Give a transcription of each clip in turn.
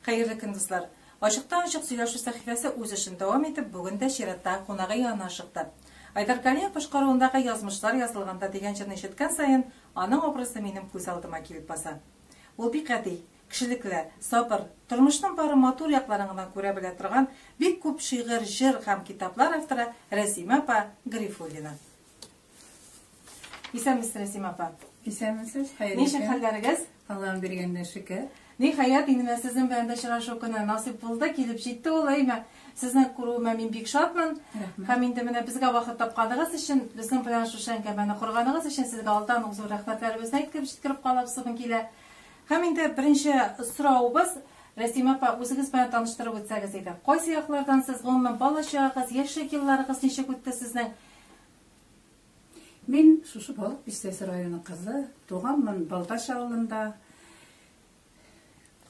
Хәерле көн, дуслар! Ачыктан-ачык сөйләшү сәхифәсе үз эшен дәвам итеп, бүген дә чиратта кунагы янына ашыкты. Айдар Галиев башкаруындагы Язмышлар язылганда дигән җырны ишеткән саен, аның образы минем күз алдыма килеп баса. Ул бик гади, кешелекле, сабыр, тормышның бары матур якларын гына күрә белә торган бик күп шигырь, җыр һәм китаплар авторы Рәсимә апа Гарифуллина. Исәнмесез, Рәсимә апа. Исәнмесез, хәерле Ничек хәлләрегез? Аллаһ биргәндә шөкер. Ниһаять, инде менә сезнең белән дә очрашу көне насыйп булды, килеп җитте ул, әйме? Сезне күрүемә мин бик шатмын. Рәхмәт. Һәм инде менә безгә вакыт тапканыгыз өчен, безнең белән шушы әңгәмәне корганыгыз өчен сезгә алдан ук зур рәхмәтләребезне әйтеп җиткереп каласым килә. Һәм инде беренче соравыбыз, Рәсимә апа, үзегез белән таныштырып үтсәгез иде. Кайсы яклардан сез, гомумән, балачагыгыз, яшьлек елларыгыз ничек үтте сезнең? Мин шушы Балык Бистәсе районы кызы, туганмын Балтач авылында.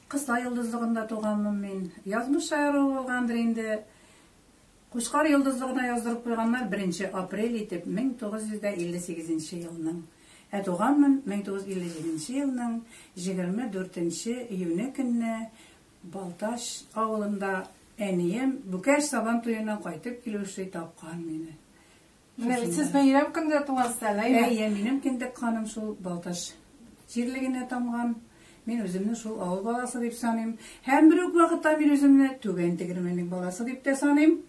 Кысла йолдызлыгында туганмын мин. Язмыш шаяруы булгандыр инде. Кучкар йолдызлыгына яздырып куйганнар 1 апрель итеп 1958 елның. Ә туганмын 1957 елның 24 июне көнне Балтач авылында әнием Бүкәш сабан туеннан кайтып килүче тапкан мине. Менә бит сез бәйрәм көндә тугансыз әле, әйме? Әйе, минем кендек каным шул Балтач җирлегенә тамган. Мин үземне шул авыл баласы дип саныйм. Һәм бер үк вакытта мин үземне Түбән Тегермәнлек баласы дип тә саныйм.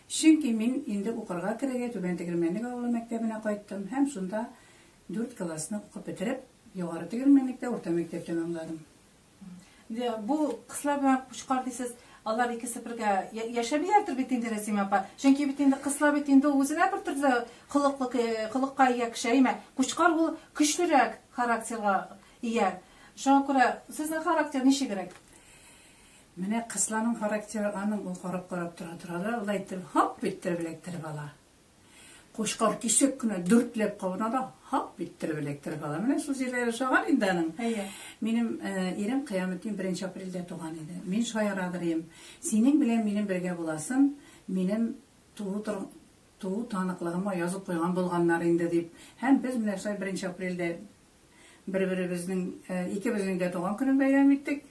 Чөнки мин инде укырга керергә Түбән Тегермәнлек авылы мәктәбенә кайттым һәм шунда дүрт классны укып бетереп, Югары Тегермәнлектә урта мәктәп тәмамладым. Бу кысла белән кучкар дисез, алар икесе бергә яшәмиләрдер бит инде, Рәсимә апа. Чөнки бит инде кысла бит инде ул үзенә бер төрле холыклы, холыкка ия кеше, әйме? Кучкар ул көчлерәк характерга ия. Шуңа күрә сезнең характер ничегрәк? Менә кысланың характеры аның ул карап-карап тора-тора да, болай итеп, һап иттереп эләктереп ала. Кучкар кисәк кенә дүртләп кабына да һап иттереп эләктереп ала. Менә шул җирләре ошаган инде аның. Әйе. Минем ирем Кыяметдин 1 апрельдә туган иде. Мин шаярадыр идем. Синең белән минем бергә буласым, минем туу туу таныклыгыма язып куйган булганнар инде дип. Һәм без менә шулай 1 апрельдә бер-беребезнең, икебезнең дә туган көнен бәйрәм иттек.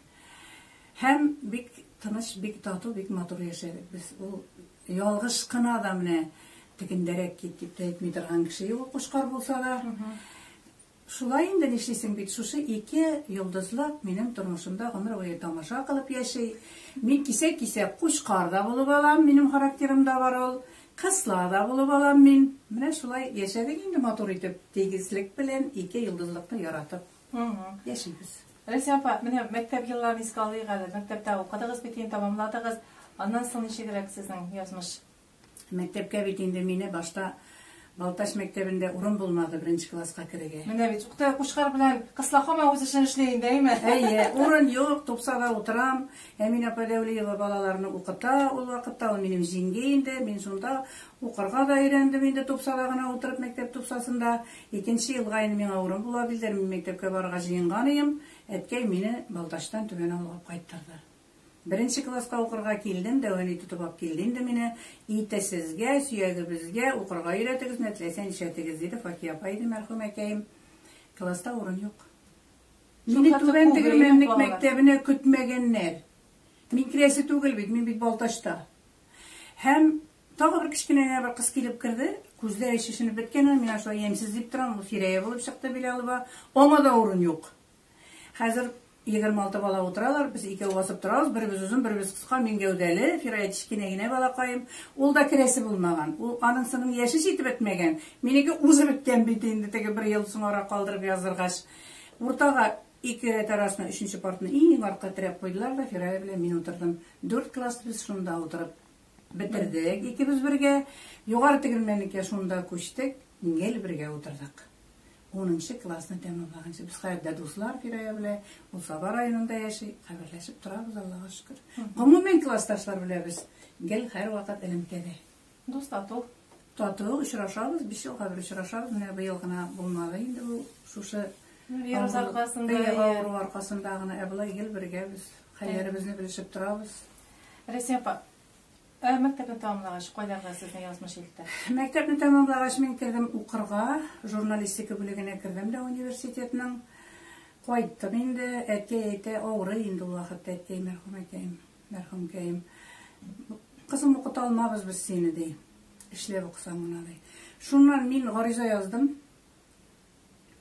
Һәм бик тыныч, бик тату, бик матур яшәдек без. Ул Ялгыш кына да менә тегендәрәк кит дип тә әйтми торган кеше юк, кучкар булса да. Шулай инде, нишлисең бит, шушы ике йолдызлык минем тормышымда гомер буе тамаша кылып яши. Мин кисәк-кисәк кучкар да булып алам, минем характерымда бар ул. Кысла да булып алам мин. Менә шулай яшәдек инде матур итеп, тигезлек белән ике йолдызлыкны яратып. Яшибез. Рәсимә апа, менә мәктәп елларын искә алыйк әле. Мәктәптә укыдыгыз бит инде, тәмамладыгыз. Аннан соң ничегрәк сезнең язмыш? Мәктәпкә бит инде мине башта Балтач мәктәбендә урын булмады беренче класска керергә. Менә бит, Укты Кучкар белән Кысла һаман үз эшен эшли инде, әйме? Әйе, урын юк, тупсада утырам. Әминә апа Дәүлиева балаларны укыта ул вакытта, ул минем җиңги инде. Мин шунда укырга да өйрәндем инде тупсада гына утырып, мәктәп тупсасында. Икенче елга инде миңа урын була билдер, мин мәктәпкә барырга җыенган ием, әткәй мине Балтачтан Түбән Авылга алып кайттырды. Беренче класска укырга килдем, дәү әни тотып алып килде инде мине. Итесезгә, сөягебезгә укырга өйрәтегез, менә теләсә нишләтегез, диде Факия апа иде мәрхүмәкәем. Класста урын юк. Мине Түбән Тегермәнлек мәктәбенә көтмәгәннәр. Мин керәсе түгел бит, мин бит Балтачта. Һәм Тагы бер кечкенә генә бер кыз килеп керде. Күзләре шешенеп беткән, мин аны шулай ямьсез дип торам, ул Фирәя булып чыкты Билалова. Аңа да урын юк. Хәзер 26 бала утыралар, без икәү басып торабыз, беребез озын, беребез кыска, мин гәүдәле, Фирая кечкенә генә балакаем. Ул да керәсе булмаган. Ул анысының яше җитеп бетмәгән. Минеке узып беткән бит инде, теге бер ел соңарак калдырып яздыргач. Уртага ике рәт арасына өченче партны иң артка терәп куйдылар да, Фирая белән мин утырдым. Дүрт класс без шунда утырып Бетердек икебез бергә. Югары Тегермәнлеккә шунда күчтек, гел бергә утырдык. Унынчы классны тәмамлаганчы. Без хәзер дә дуслар Фирая белән. Ул Саба районында яши. Хәбәрләшеп торабыз, Аллага шөкер. Гомумән, классташлар белән без гел һәрвакыт элемтәдә. Дус, тату. Тату, очрашабыз, биш елга бер очрашабыз. Менә быел гына булмады инде бу шушы вирус аркасында. Авыру аркасында гына. Ә болай гел бергә без. Хәлләребезне белешеп торабыз. Рәсимә апа, ә мәктәпне тәмамлагач, кайларга сезне язмыш илтте? Мәктәпне тәмамлагач, мин кердем укырга, журналистика бүлегенә кердем дә университетның. Кайттык инде, әткәй әйтә, авырый инде ул вакытта әткәй, мәрхүм әткәем, мәрхүмкәем. Кызым, укыта алмабыз без сине, ди. Эшләп укысаң гына, ди. Шуннан мин гариза яздым.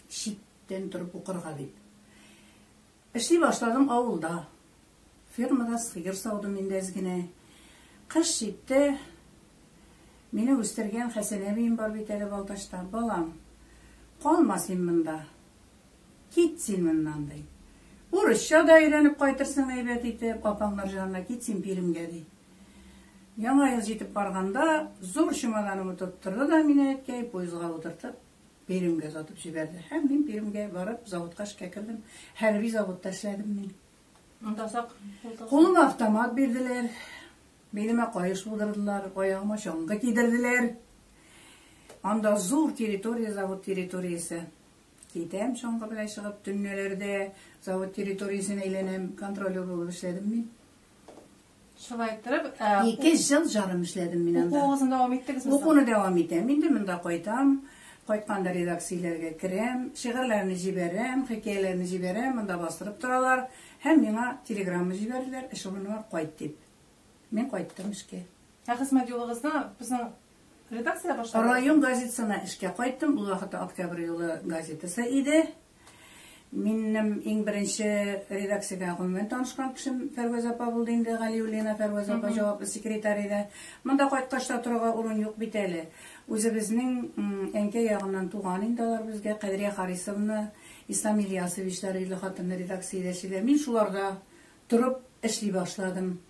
Читтән торып укырга дип. Эшли башладым авылда. Фермада сыер саудым инде әз генә. Кыш җитте. Мине үстергән Хәсән әбием бар бит әле Балтачта. Балам, калма син монда. Кит син моннан, ди. Урысча да өйрәнеп кайтырсың әйбәт итеп, апаңнар җанына кит син Пермьгә, ди. Яңа ел җитеп барганда, зур чемоданымны тоттырды да мине әткәй, поездга утыртып, Пермьгә озатып җибәрде. Һәм мин Пермьгә барып, заводка эшкә кердем. Хәрби заводта эшләдем мин. Монда озак булдыгыз? Кулыма автомат бирделәр, билемә каеш будырдылар, аягыма чаңгы кидерделәр. Анда зур территория, завод территориясе. Китәм чаңгы белән чыгып, төннәләрдә завод территориясен әйләнәм, контролер булып эшләдем мин. Шулай иттереп, 2 ел жарым эшләдем мин анда. Укуыгызны дәвам иттегезме соң? Укуны дәвам итәм. Инде монда кайтам. Кайтканда редакцияләргә керәм, шигырьләрне җибәрәм, хикәяләрне җибәрәм, монда бастырып торалар. Һәм миңа телеграмма җибәрделәр, эш урыныма кайт дип. Мин кайттым эшкә. Ә хезмәт юлыгызны безнең редакциядә башладыгызмы? Район газетасына эшкә кайттым. Ул вакытта Октябрь юлы газетасы иде. Минем иң беренче редакциягә гомумән танышкан кешем Фәрвәз апа булды инде, Галиуллина Фәрвәз апа җаваплы секретарь иде. Монда кайткач та торырга урын юк бит әле. Үзебезнең әнкәй ягыннан туган инде алар безгә, Кадрия Харисовна, Ислам Ильясовичлар ирле хатынлы редакциядә эшлиләр. Мин шуларда торып эшли башладым.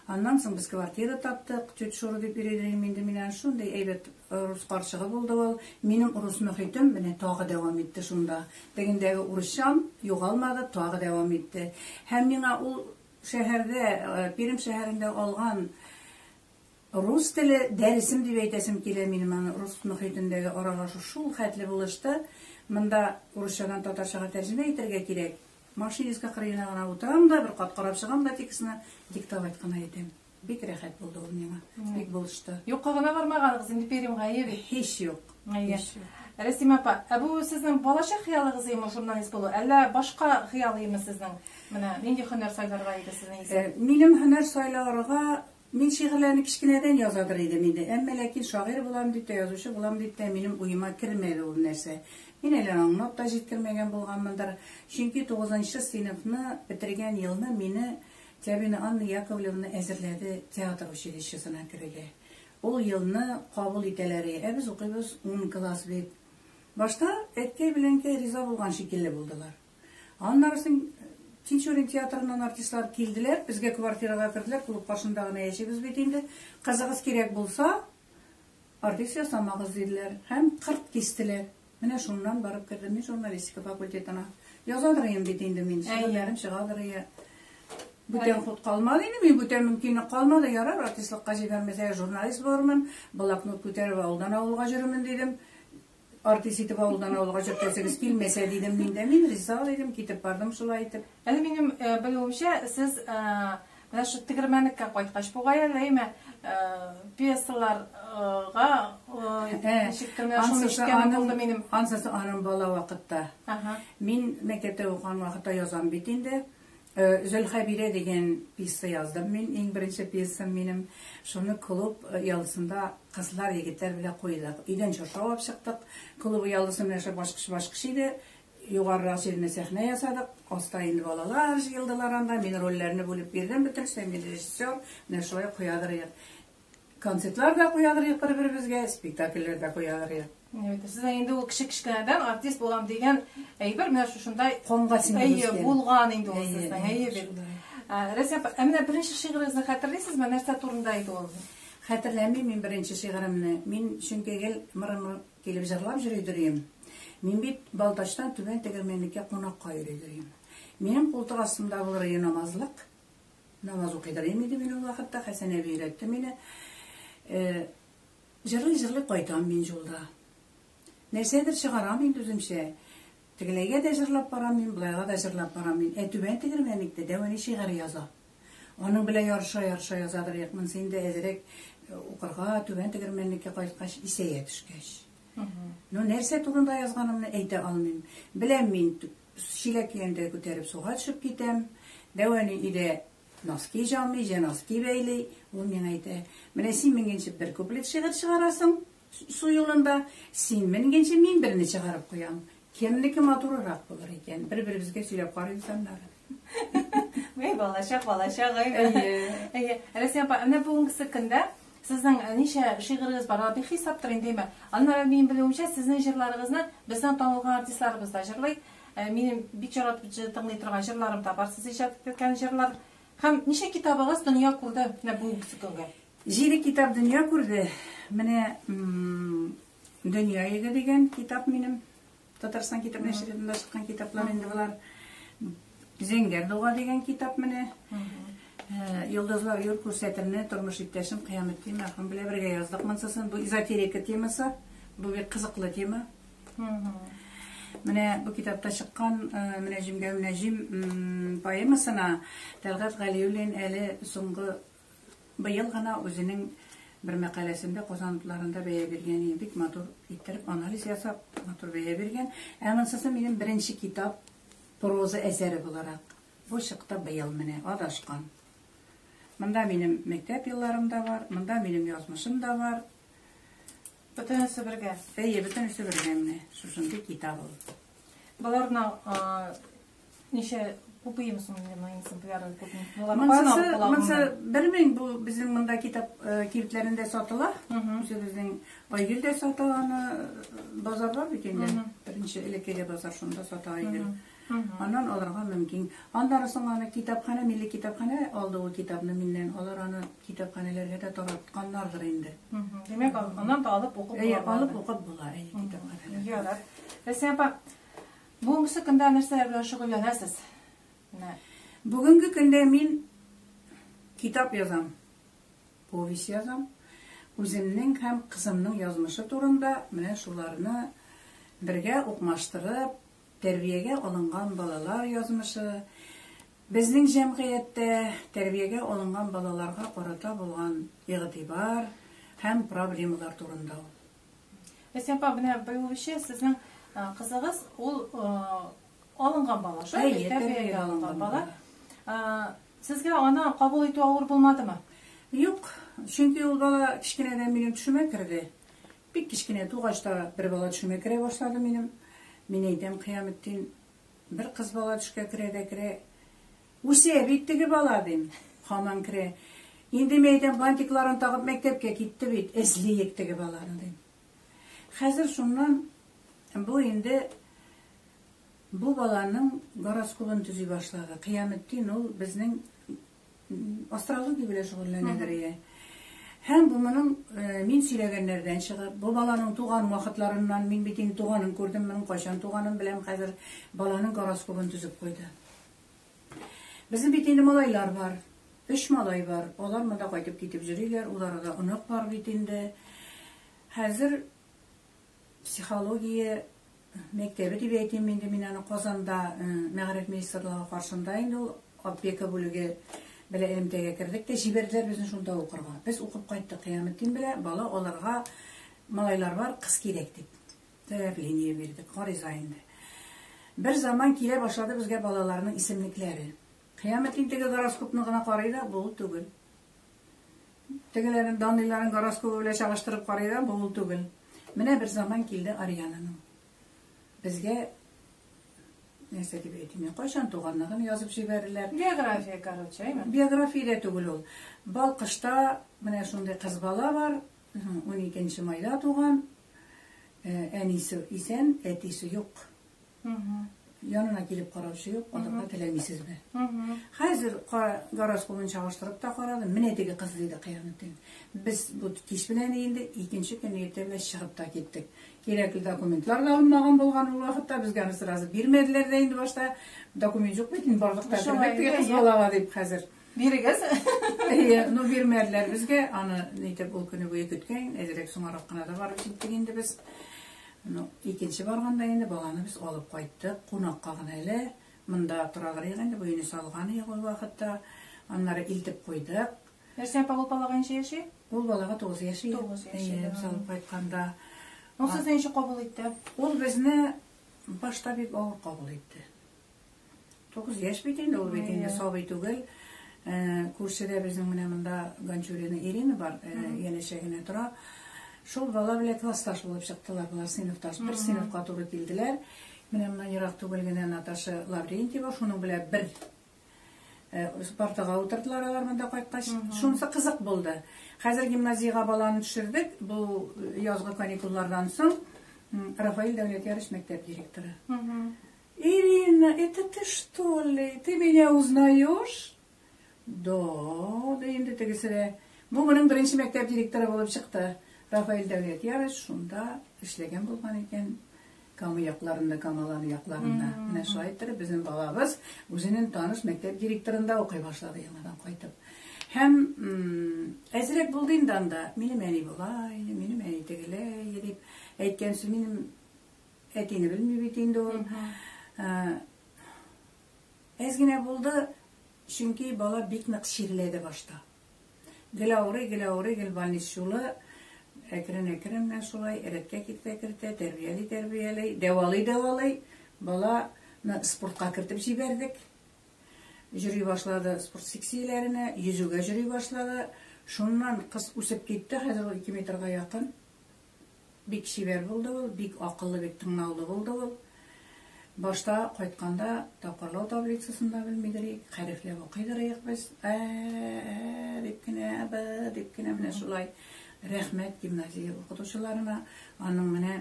Аннан соң без квартира таптык, тетя Шура дип йөри идем инде мин аны. Шундый әйбәт рус карчыгы булды ул. Минем рус мөхитем менә тагы дәвам итте шунда. Тегендәге урысчам югалмады, тагы дәвам итте. Һәм миңа ул шәһәрдә, Пермь шәһәрендә алган рус теле дәресем дип әйтәсем килә минем аны, рус мөхитендәге аралашу шул хәтле булышты. Монда урысчадан татарчага тәрҗемә итәргә кирәк. Машинистка кырыена гына утырам да, бер кат карап чыгам да текстны, диктовать кына итәм. Бик рәхәт булды ул миңа, бик булышты. Юкка гына бармаганыгыз инде Пермьгә, әйе бит? Һич юк. Әйе. Һич юк. Рәсимә апа, ә бу сезнең балачак хыялыгыз име журналист булу, әллә башка хыял име сезнең? Менә нинди һөнәр сайларга иде сезнең исәп? Минем һөнәр сайларга Мин шигырьләрне кечкенәдән язадыр идем инде, әмма ләкин шагыйрь булам дип тә, язучы булам дип тә минем уема кермәде ул нәрсә. Мин әле аңлап та җиткермәгән булганмындыр. Чөнки тугызынчы сыйныфны бетергән елны мине Тябина Анна Яковлевна әзерләде театр училищесына керергә. Ул елны кабул итәләр, ә без укыйбыз ун класс бит. Башта әткәй белән әнкәй риза булган шикелле булдылар. Аннары соң Тинчурин театрыннан артистлар килделәр, безгә квартирага керделәр, клуб каршында гына яшибез бит инде. Кызыгыз кирәк булса, артист ясамагыз, диделәр һәм кырт кистеләр. Менә шуннан барып кердем мин журналистика факультетына. Язадыр идем бит инде мин, шигырьләрем чыгадыр иде. Бүтән хут калмады инде, мин бүтән мөмкинлек калмады. Ярар, артистлыкка җибәрмәсә, журналист булырмын, блокнот күтәреп авылдан авылга йөрермен, дидем. Артист итеп авылдан авылга җөртәсегез килмәсә, дидем мин дә. Мин риза идем, китеп бардым шулай итеп. Әле минем белүемчә, сез менә шу тегермәнлеккә кайткач бугай әле, әйме, пьесаларга ничектер менә шуны ишеткәнем булды минем. Ансысы аның бала вакытта. Мин мәктәптә укыган вакытта язам бит инде. Зөлхәбирә дигән пьеса яздым мин, иң беренче пьесам минем. Шуны клуб ялысында кызлар, егетләр белән куйдык. Өйдән чаршау алып чыктык. Клуб ялысы менә шул баскыч-баскыч иде. Югарырак җиренә сәхнә ясадык. Аста инде балалар җыелдылар анда. Мин рольләрне бүлеп бирдем бөтенесенә. Мин режиссер. Менә шулай куядыр идек. Концертлар да куядыр идек бер-беребезгә, спектакльләр дә куядыр идек. Әйе, сезнең инде ул кеше кечкенәдән артист булам дигән әйбер менә шушындай Канга сеңеп Әйе, үскән. булган инде ул Әйе, сезнең, әйе, әйе бит. шулай. Рәсия апа, ә менә беренче шигырегезне хәтерлисезме? Нәрсә турында иде ул? Хәтерләмим мин беренче шигыремне. Мин чөнки гел мыры-мыры килеп җырлап йөридер идем. Мин бит Балтачтан Түбән Тегермәнлеккә кунакка йөридер идем. Минем култык астымда булыр иде намазлык. Намаз укыйдыр идем инде мин ул вакытта, Хәсән әби өйрәтте мине. Җырлый-җырлый кайтам мин юлда. Нәрсәдер чыгарам инде үземчә. Тегеләйгә дә җырлап барам мин, былайга да җырлап барам мин. Ә Түбән Тегермәнлектә дәү әни шигырь яза. Аның белән ярыша-ярыша язадыр идек. Монысы инде әзрәк укырга Түбән Тегермәнлеккә кайткач, исәя төшкәч. Ну, нәрсә турында язганымны әйтә алмыйм. Беләм мин, Чиләк-көянтә күтәреп суга төшеп китәм. Дәү әни өйдә носки җамый, җә носки бәйли. Ул миңа әйтә, Менә син менгәнче бер куплет шигырь чыгарасың су юлында, син менгәнче мин берне чыгарып куям. Кемнеке матурырак булыр икән? Бер-беребезгә сөйләп карыйбыз аннары. Әй, балачак, балачак, әй. Әйе. Әйе. Рәсимә апа, менә бүгенгесе көндә сезнең ничә шигырегез бар? Алар бихисаптыр инде, әйме? Аннары минем белүемчә, сезнең җырларыгызны безнең танылган артистларыбыз да җырлый. Минем бик яратып тыңлый торган җырларым да бар, сез иҗат иткән җырлар. Һәм ничә китабыгыз дөнья күрде менә бүгенге көнгә? Җиде китап дөнья күрде. Менә Дөнья йөге дигән китап минем. Татарстан китап нәшриятында чыккан китаплар инде болар. Зәңгәр дуга дигән китап менә. Йолдызлар юл күрсәтерне тормыш иптәшем Кыяметдин мәрхүм белән бергә яздык монсысын. Бу эзотерика темасы. Бу бик кызыклы тема. Менә бу китапта чыккан Мөнәҗимгә мөнәҗим поэмасына Тәлгать Галиуллин әле соңгы быел гына үзенең бер мәкаләсендә Казан утларында бәя биргән иде. Бик матур иттереп анализ ясап, матур бәя биргән. Ә монсысы минем беренче китап проза әсәре буларак. Бу чыкты быел менә, адашкан. Монда минем мәктәп елларым да бар, монда минем язмышым да бар. Бөтенесе бергә. Әйе, бөтенесе бергә менә. Шушындый китап ул. Боларны ничә күпме соң инде моның экземпляры күпме? Монысы, монысы белмим, бу безнең монда китап кибетләрендә сатыла. Үзебезнең Айгөл дә сата аны, базар бар бит инде. Беренче элеккеге базар шунда сата Айгөл. Аннан алырга мөмкин. Аннары соң аны китапханә, милли китапханә алды ул китапны миннән. Алар аны китапханәләргә дә таратканнардыр инде. Димәк, аннан да алып укып була. Әйе, алып укып була, әйе, китапханәләрдә. Ярар. Рәсимә апа, бүгенге көндә нәрсәләр белән шөгыльләнәсез? Менә. Бүгенге көндә мин китап язам, повесть язам. Үземнең һәм кызымның язмышы турында менә шуларны бергә укмаштырып, Тәрбиягә алынган балалар язмышы, безнең җәмгыятьтә тәрбиягә алынган балаларга карата булган игътибар һәм проблемалар турында ул. Рәсимә апа, менә белүемчә, сезнең кызыгыз ул алынган бала, шулай бит? Әйе, тәрбиягә алынган бала. Сезгә аны кабул итү авыр булмадымы? Юк, чөнки ул бала кечкенәдән минем төшемә керде. Бик кечкенә тугач та бер бала төшемә керә башлады минем. Мин әйтәм, Кыяметдин, бер кыз бала төшкә керә дә керә. Үсә бит теге бала, дим. Һаман керә. Инде мин әйтәм, бантикларын тагып мәктәпкә китте бит, эзлиек теге баланы, дим. Хәзер шуннан бу инде бу баланың гороскобын төзи башлады. Кыяметдин ул безнең Астрология белән шөгыльләнәдер, иә. Һәм бу моның мин сөйләгәннәрдән чыгып, бу баланың туган вакытларыннан, мин бит инде туганын күрдем, моның кайчан туганын беләм, хәзер баланың гороскобын төзеп куйды. Безнең бит инде малайлар бар. Өч малай бар. Алар монда кайтып китеп йөриләр, ул арада онык бар бит инде. Хәзер психология мәктәбе дип әйтим инде мин аны Казанда мәгариф министрлыгы каршында инде ул опека бүлеге белән элемтәгә кердек тә җибәрделәр безне шунда укырга. Без укып кайттык Кыяметдин белән, бала алырга малайлар бар, кыз кирәк дип. Заявление бирдек, гариза инде. Бер заман килә башлады безгә балаларның исемлекләре. Кыяметдин теге гороскопны гына карый да, бу ул түгел. Тегеләрен, данныйларын гороскобы белән чагыштырып карый да, бу ул түгел. Менә бер заман килде Ариананың. Безгә нәрсә дип әйтим, мин кайчан туганлыгын язып җибәрделәр. Биография, короче, әйме? Биография дә түгел ул. Балкышта менә шундый кыз бала бар, 12 майда туган, әнисе исән, әтисе юк. Янына килеп караучы юк, алырга теләмисезме? Хәзер гороскобын чагыштырып та карадым. Менә теге кыз диде Кыяметдин. Без бу кич белән инде икенче көнне иртә белән чыгып та киттек. Кирәкле документлар да алынмаган булган ул вакытта, безгә аны сразу бирмәделәр дә инде башта. Документ юк бит инде, барлык та кердек теге кыз балага дип хәзер. Бирегез. Әйе, ну бирмәделәр безгә. Аны нитеп ул көне буе көткән, әзрәк соңарак кына да барып җиттек инде без. Ну, икенче барганда инде баланы без алып кайттык, кунакка гына әле. Монда торадыр идек инде, бу өйне салган идек ул вакытта. Аннары илтеп куйдык. Нәрсә апа, ул балага ничә яши? Ул балага 9 яшь иде. 9 яшь Әйе, иде. без алып кайтканда. Ул сезне ничек кабул итте? Ул безне башта бик авыр кабул итте. 9 яшь бит инде, ул бит инде сабый түгел. Күршедә безнең менә монда Гончурина Ирина бар, янәшә генә тора. Шул бала белән классташ булып чыктылар, болар сыйныфташ, бер сыйныфка туры килделәр. Менә моннан ерак түгел генә Наташа Лаврентьева, шуның белән бер партага утырдылар алар монда кайткач. Шунысы кызык булды. Хәзер гимназиягә баланы төшердек, бу язгы каникуллардан соң. Рафаэль Дәүләтьярович мәктәп директоры. Ирина, это ты что ли? Ты меня узнаешь? Да, ди инде тегесе дә. Бу моның беренче мәктәп директоры булып чыкты. Рафаэль Дәүләтьярович шунда эшләгән булган икән. Кама якларында, Камалан якларында. Менә шулай иттереп безнең балабыз үзенең таныш мәктәп директорында укый башлады яңадан кайтып. Һәм әзрәк булды инде анда. Минем әни болай, минем әни тегеләй дип әйткән сүз минем әтине белми бит инде ул. Әз генә булды, чөнки бала бик нык чирләде башта. Гел авырый, гел авырый, гел больниц юлы. Әкрен-әкрен менә шулай рәткә кертә-кертә, тәрбияли-тәрбияли, дәвалый-дәвалый баланы спортка кертеп җибәрдек. Йөри башлады спорт секцияләренә, йөзүгә йөри башлады. Шуннан кыз үсеп китте, хәзер ул 2 метрга якын. Бик чибәр булды ул, бик акыллы, бик тыңлаулы булды ул. Башта кайтканда тапкырлау таблицасын да белмидер идек, хәрефләп укыйдыр идек без. Ә, ә дип кенә, б дип кенә менә шулай. Рәхмәт гимназия укытучыларына. Аның менә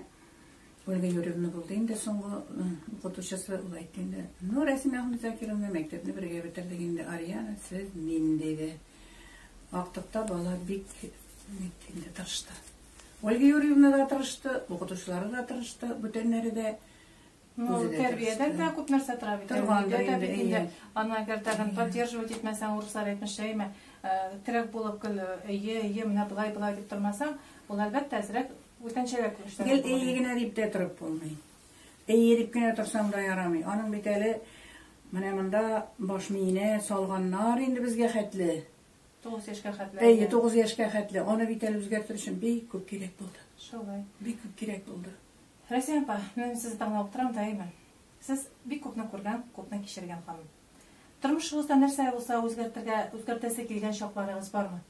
Ольга Юрьевна булды инде соңгы укытучысы, ул әйтте инде, ну, Рәсимә Әхмәтзакировна, мәктәпне бергә бетердек инде, Ариана, сез, мин, диде. Актыкта бала бик инде тырышты. Ольга Юрьевна да тырышты, укытучылары да тырышты, бүтәннәре дә. Ну, тәрбиядән дә күп нәрсә тора бит. Торгандыр инде, инде. Аны әгәр тагын поддерживать итмәсәң, урыслар әйтмешли, терәк булып гел әйе, әйе, менә болай, болай дип тормасаң, ул әлбәттә әзрәк бүтәнчәрәк эшләр. Гел әйе генә дип тә торып булмый. Әйе дип кенә торсаң да ярамый. Аның бит әле менә монда баш миенә салганнар инде безгә хәтле. 9 яшькә хәтле. Әйе, 9 яшькә хәтле. Аны бит әле үзгәртер өчен бик күп кирәк булды. Шулай. Бик күп кирәк булды. Рәсимә апа, мин сезне тыңлап утырам да, әйме. Сез бик күпне күргән, күпне кичергән ханым. Тормышыгызда нәрсә булса үзгәртергә, үзгәртәсе килгән чакларыгыз бармы?